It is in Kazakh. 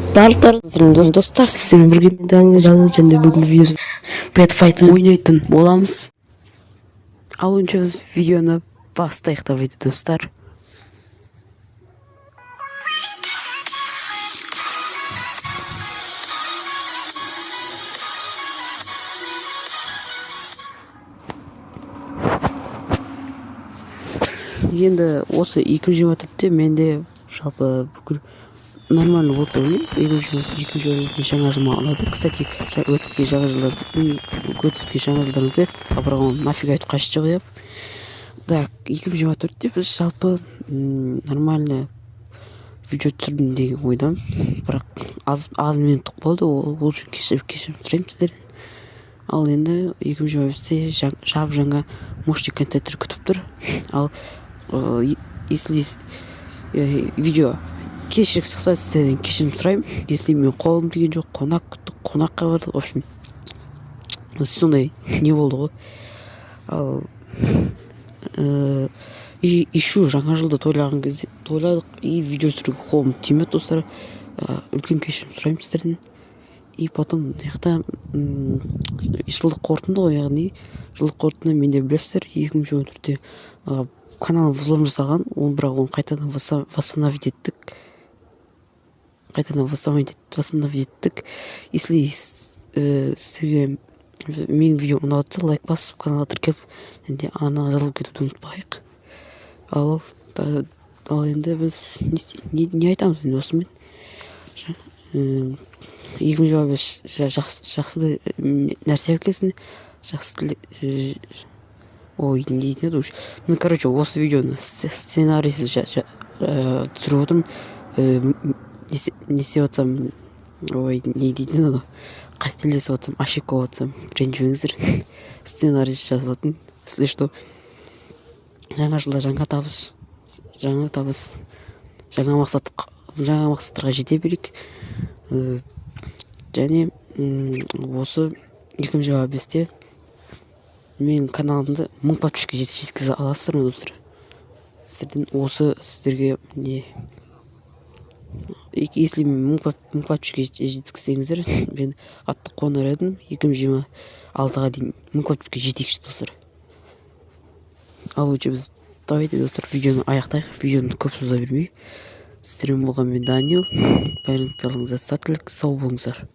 Барлықтарыңызға достар, сіздермен бірге мен, Данил, және бүгінгі видео Bed Fight ойнайтын боламыз. Ал онша біз видеоны бастайық. Давайте, достар. Енді осы 2024-те менде жалпы бүкіл нормально болды деп ойлаймын. 2025 жаңа жыл маған ұнады. Кстати, өтіп кеткен жаңа жылдар өтті, а бірақ оны нафиг айтып қажеті жоқ, иә. Так, 2024-те біз жалпы нормально видео түсірдім деген ойдамын, бірақ аз аз минуттық болды. Ол үшін кешірім сұраймын сіздерден. Ал енді 2025-те жап жаңа мощный контенттер күтіп тұр. Ал если видео кешірек шықса, сіздерден кешірім сұраймын. Если мен қолым тиген жоқ, қонақ күттік, қонаққа бардық, в общем, сондай не болды ғой. Ал и еще жаңа жылды тойлаған кезде тойладық, и видео түсіруге қолым тимеді, достар. Үлкен кешірім сұраймын сіздерден. И потом мына жақта жылдық қорытынды ғой, яғни жылдық қорытынды менде, білесіздер, 2024-те каналым взлом жасаған оны, бірақ оны қайтадан восстановить еттік, қайтадан восстановить еттік. Если сізге менің видеом ұнап жатса, лайк басып, каналға тіркеліп және ана жазылып кетуді ұмытпайық. Ал енді біз не айтамыз енді осымен? 2025 жақсы да нәрсе әкелсін, жақсы. Ой, не дейтін еді уже мен? Короче, осы видеоны сценарийсіз түсіріп отырмын. Не істеп жатсам, ой, не дейтін еді анау, қателесіп жатсам, ошибка болып жатсам, ренжімеңіздер. Сценарий жазып жатырмын, если что. Жаңа жылда жаңа табыс, жаңа табыс, жаңа мақсат, жаңа мақсаттарға жете берейік. Және осы 2025-те менің каналымды 1000 подписчикке жеткізе аласыздар ма, достар? Сіздерден осы, сіздерге не, если 1000 подписчикке жеткізсеңіздер, мен қатты қуанар едім. 2026-ға дейін 1000 подписчикке жетейікші, достар. Ал лучше біз, давайте, достар, видеоны аяқтайық, видеоны көп соза бермей. Сіздермен болған мен, Данил. Барлықтарыңызға сәттілік, сау болыңыздар.